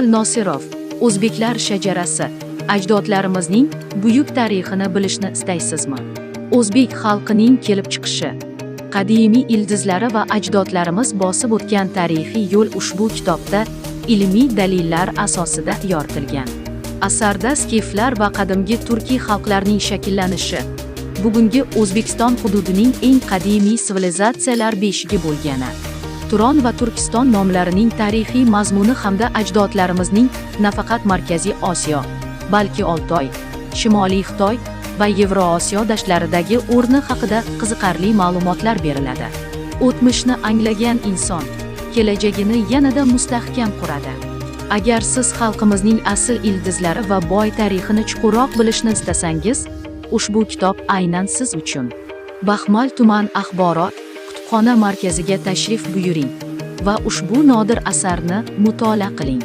Kamol Nosirov. O'zbeklar shajarasi. Ajdodlarimizning buyuk tarixini bilishni istaysizmi? O'zbek xalqining kelib chiqishi, qadimiy ildizlari va ajdodlarimiz bosib o'tgan tarixiy yo'l ushbu kitobda ilmiy dalillar asosida yoritilgan. Asarda skiflar va qadimgi turkiy xalqlarning shakllanishi, bugungi O'zbekiston hududining eng qadimiy sivilizatsiyalar beshigi bo'lgani, Turon va Turkiston nomlarining tarixiy mazmuni hamda ajdodlarimizning nafaqat Markaziy Osiyo, balki Oltoy, Shimoliy Xitoy va Yevroosiyo dashtlaridagi o'rni haqida qiziqarli ma'lumotlar beriladi. O'tmishni anglagan inson kelajagini yanada mustahkam quradi. Agar siz xalqimizning asl ildizlari va boy tarixini chuqurroq bilishni istasangiz, ushbu kitob aynan siz uchun. Baxmal tuman axborot kutubxona markaziga tashrif buyuring va ushbu nodir asarni mutolaa qiling.